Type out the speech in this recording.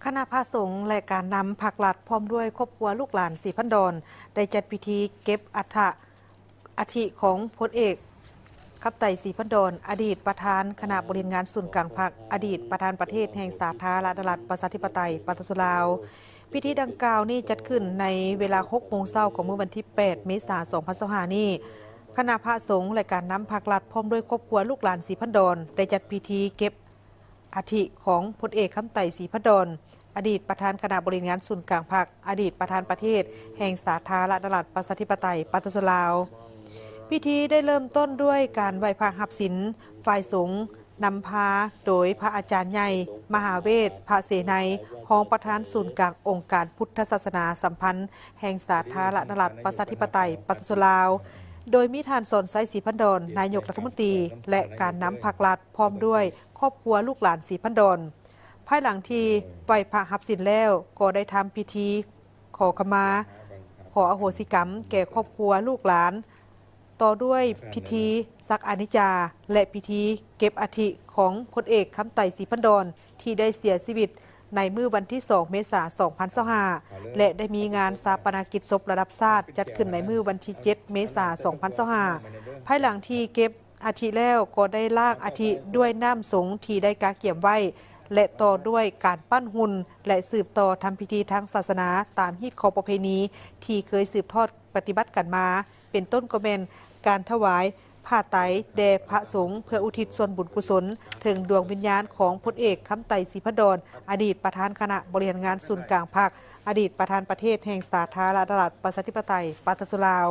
ຄະນະພະສົງ ແລະ ການນຳພັກລັດ ພ້ອມດ້ວຍຄອບຄົວລູກຫຼານສີພັນດອນ ໄດ້ຈັດພິທີເກັບອັດຖະ ອັດຖິຂອງພົນເອກ ຄຳໄຕ ສີພັນດອນ ອະດີດປະທານຄະນະບໍລິຫານງານສູນກາງພັກ, ອະດີດປະທານປະເທດແຫ່ງສາທາລະນະລັດ ປະຊາທິປະໄຕ ປະຊາຊົນລາວ. ພິທີດັ່ງກ່າວນີ້ຈັດຂຶ້ນໃນເວລາ ຫົກໂມງເຊົ້າ ຂອງມື້ວັນທີ ແປດ ເມສາ ສອງພັນຊາວຫ້າ ນີ້. ຄະນະພະສົງ ແລະ ການນຳພັກລັດ ພ້ອມດ້ວຍຄອບຄົວລູກຫຼານສີພັນດອນ ໄດ້ຈັດພິທີເກັບ ອັດຖິຂອງພົນເອກ ຄຳໄຕ ສີພັນດອນ ອະດີດປະທານຄະນະບໍລິຫານງານສູນກາງພັກ, ອະດີດປະທານປະເທດແຫ່ງສາທາລະນະລັດ ປະຊາທິປະໄຕ ປະຊາຊົນລາວ. ພິທີໄດ້ເລີ່ມຕົ້ນດ້ວຍການໄຫວ້ພະຮັບສິນຝ່າຍສົງ ນຳພາໂດຍພະອາຈານໃຫຍ່ ມະຫາເວດ ພະເສໄນ ຮອງປະທານສູນກາງອົງການພຸດທະສາສະໜາສຳພັນແຫ່ງສາທາລະນະລັດ ປະຊາທິປະໄຕ ປະຊາຊົນລາວ, ໂດຍມີທ່ານ ສອນໄຊ ສີພັນດອນ ນາຍົກລັດຖະມົນຕີ ແລະ ການນຳພັກລັດ ພ້ອມດ້ວຍຄອບຄົວລູກຫຼານສີພັນດອນ. ພາຍຫຼັງທີ່ໄຫວ້ພະຮັບສິນແລ້ວ ກໍໄດ້ທຳພິທີຂໍຂະມາ, ຂໍອະໂຫສິກຳແກ່ຄອບຄົວລູກຫຼານ, ຕໍ່ດ້ວຍພິທີສັກອານິດຈາ ແລະ ພິທີເກັບອັດຖິຂອງພົນເອກ ຄຳໄຕ ສີພັນດອນ ທີ່ໄດ້ເສຍຊີວິດໃນມື້ວັນທີ ສອງ ເມສາ ສອງພັນຊາວຫ້າ ແລະ ໄດ້ມີງານຊາປະນະກິດສົບລະດັບຊາດຈັດຂຶ້ນໃນມື້ວັນທີ ເຈັດ ເມສາ ສອງພັນຊາວຫ້າ. ພາຍຫຼັງທີ່ເກັບ ອັດຖິແລ້ວກໍໄດ້ລ້າງອັດຖິດ້ວຍນ້ຳສົງທີ່ໄດ້ກະກຽມໄວ້ ແລະ ຕໍ່ດ້ວຍການປັ້ນຫຸ່ນ ແລະ ສືບຕໍ່ທຳພິທີທາງສາສະໜາຕາມຮີດຄອງປະເພນີທີ່ເຄີຍສືບທອດປະຕິບັດກັນມາ, ເປັນຕົ້ນກໍແມ່ນການຖວາຍຜ້າໄຕແດ່ພະສົງ ເພື່ອອຸທິດສ່ວນບຸນກຸສົນເຖິງດວງວິນຍານຂອງພົນເອກ ຄຳໄຕ ສີພັນດອນ ອະດີດປະທານຄະນະບໍລິຫານງານສູນກາງພັກ, ອະດີດປະທານປະເທດແຫ່ງສາທາລະນະລັດ ປະຊາທິປະໄຕ ປະຊາຊົນລາວ.